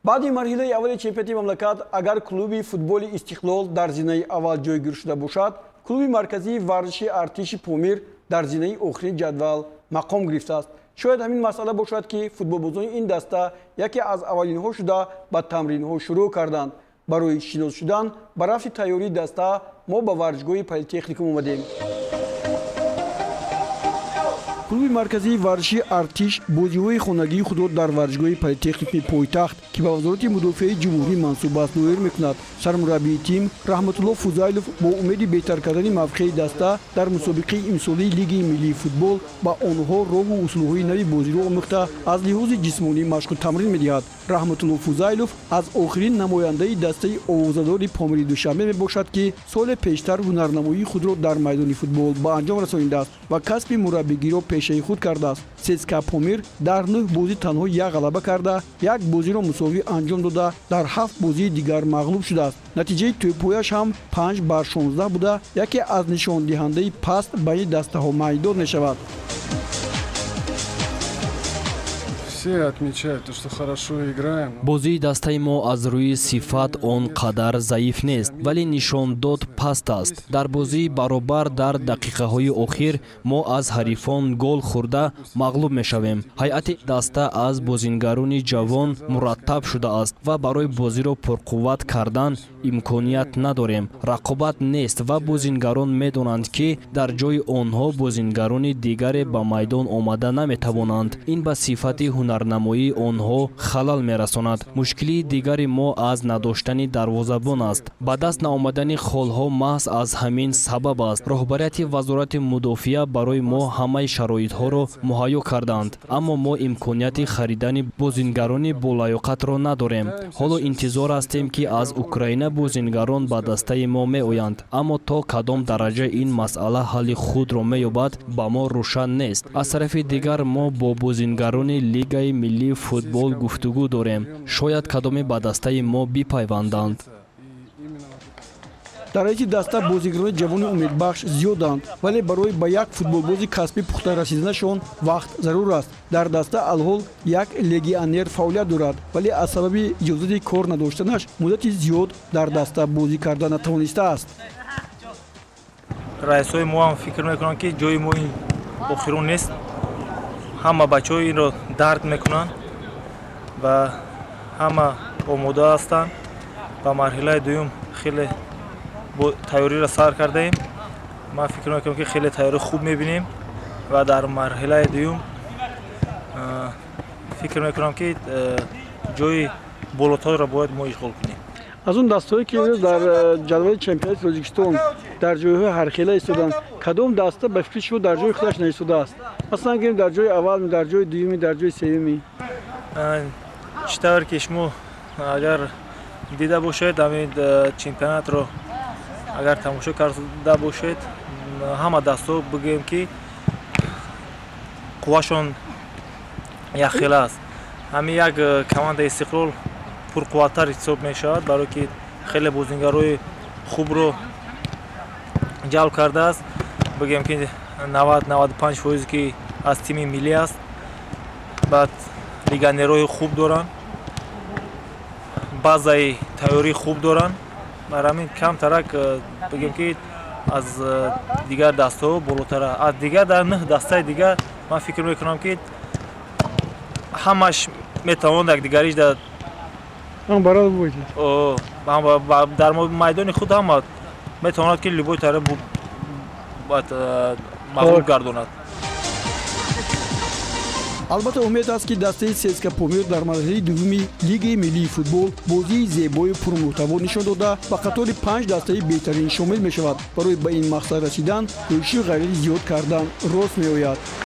Баъди марҳилаи аввали чемпионати мамлакат, агар клуби футболи «Истиқлол» дар зинаи аввал ҷойгир шуда бошад, клуби марказии варзиши «Артиши Помир» дар зинаи охирини ҷадвал мақом гирифтааст. Шояд ҳамин масъала бошад, ки футболбозони ин даста яке аз аввалинҳо шуда ба тамринҳо шурӯъ карданд. Барои шинос шудан ба рафти тайёрии даста мо ба варзишгоҳи Политехникум омадем. Клуби марказии варзишии «Артиш» бозиҳои хонагии худро дар варзишгоҳи Политехникуми пойтахт, ки ба Вазорати мудофиаи ҷумҳурӣ мансуб аст, доир мекунад. Сармураббии тим Раҳматулло Фузайлов бо умеди беҳтар кардани мавқеи даста дар мусобиқаи имсолии Лигаи миллии футбол ба онҳо роҳу усулҳои нави бозиро омӯхта, аз лиҳози ҷисмонӣ машқу тамрин медиҳад. Раҳматулло Фузайлов аз охирин намояндаи дастаи овозадори Помири Душанбе мебошад, ки соли пештар ҳунарнамоии худро дар майдони футбол ба анҷом расонидааст ва касби мураббигиро пешаи худ кардааст. ЦСКА Помир дар нӯҳ бозӣ танҳо як ғалаба карда, як бозиро мусовӣ анҷом дода, дар ҳафт бозии дигар мағлуб шудааст. Натиҷаи тӯбпояш ҳам 5 бар 16 буда, яке аз нишондиҳандаи паст байни дастаҳо майдон мешавад. Все отмечают то, что хорошо играем. Бозии дастаи мо аз рӯи сифат он қадар заиф нест, вале нишондод паст аст. Дар бозии баробар дар дақиқаҳои охир мо аз ҳарифон гол хӯрда, мағлуб мешавем. Ҳайати даста аз бозингарони ҷавон мураттаб шудааст ва барои бозиро пурқувват кардан имконият надорем. Рақобат нест ва бозингарон медонанд, ки дар ҷои онҳо бозингарони дигаре ба майдон омада наметавонанд. Ин ба сифати ҳунарнамоии онҳо халал мерасонад. Мушкилии дигари мо аз надоштани дарвозабон аст. Ба даст наомадани холҳо маҳз аз ҳамин сабаб аст. Роҳбарияти Вазорати мудофиа барои мо ҳамаи шароитҳоро муҳайё карданд, аммо мо имконияти харидани бозингарони болаёқатро надорем. Ҳоло интизор ҳастем, ки аз Украина бозингарон ба дастаи мо меоянд, аммо то кадом дараҷа ин масъала ҳалли худро меёбад, ба мо рӯшан нест. Аз тарафи дигар, мо бо бозингарони Лигаи миллии футбол гуфтугӯ дорем, шояд кадоме ба дастаи мо бипайванданд. Дар ҳайати даста бозигарони ҷавони умедбахш зиёданд, вале барои ба як футболбози касбӣ пухта расиданашон вақт зарур аст. Дар даста алҳол як легионер фаъолият дорад, вале аз сабаби иҷозати кор надоштанаш муддати зиёд дар даста бозӣ карда натавонистааст. Раисҳои мо ҳам фикр мекунанд, ки ҷои мо ин охирон нест. Ҳама бачаҳо инро дарк мекунанд ва ҳама омода ҳастанд. Ба марҳилаи дуюм хеле тайёриро сар кардаем. Ман фикр мекунам, ки хеле тайёри хуб мебинем ва дар марҳилаи дуюм фикр мекунам, ки ҷои болотарро бояд мо ишғол кунем. Аз он дастаҳое, ки имрӯз дар ҷадвали чемпионати Тоҷикистон дар ҷойҳои ҳархела истоданд, кадом даста ба фикри шумо дар ҷои худаш наистодааст? Масалан, гирем, дар ҷои аввал, дар ҷои дуюми, дар ҷои сеюми? Чӣ тавр ки шумо агар дида бошед, ҳамин чемпионатро агар тамошо карда бошед, ҳама дастҳо, бигӯем, ки қуввашон якхела аст. Ҳамин як командаи «Истиқлол» пурқувваттар ҳисоб мешавад, барое ки хеле бозингарои хубро ҷалб кардааст. Бигӯем, ки 90-95 фоизе ки аз тими миллӣ аст. Баъд легионерҳои хуб доранд, базаи тайёрии хуб доранд. Бар ҳамин камтарак, бигем, ки аз дигар дастаҳо болотара. Аз дигар дар нӯҳ дастаи дигар ман фикр мекунам, ки ҳамаш метавонад якдигариш дар майдони худ ҳама метавонад, ки любой тараф мағлуб гардонад. Албатта, умед аст, ки дастаи ЦСКА Помир дар марҳилаи дуюми Лигаи миллии футбол бозии зебою пурмуҳтаво нишон дода, ба қатори панҷ дастаи беҳтарин шомил мешавад. Барои ба ин мақсад расидан кӯшишу ғайрати зиёд кардан рост меояд.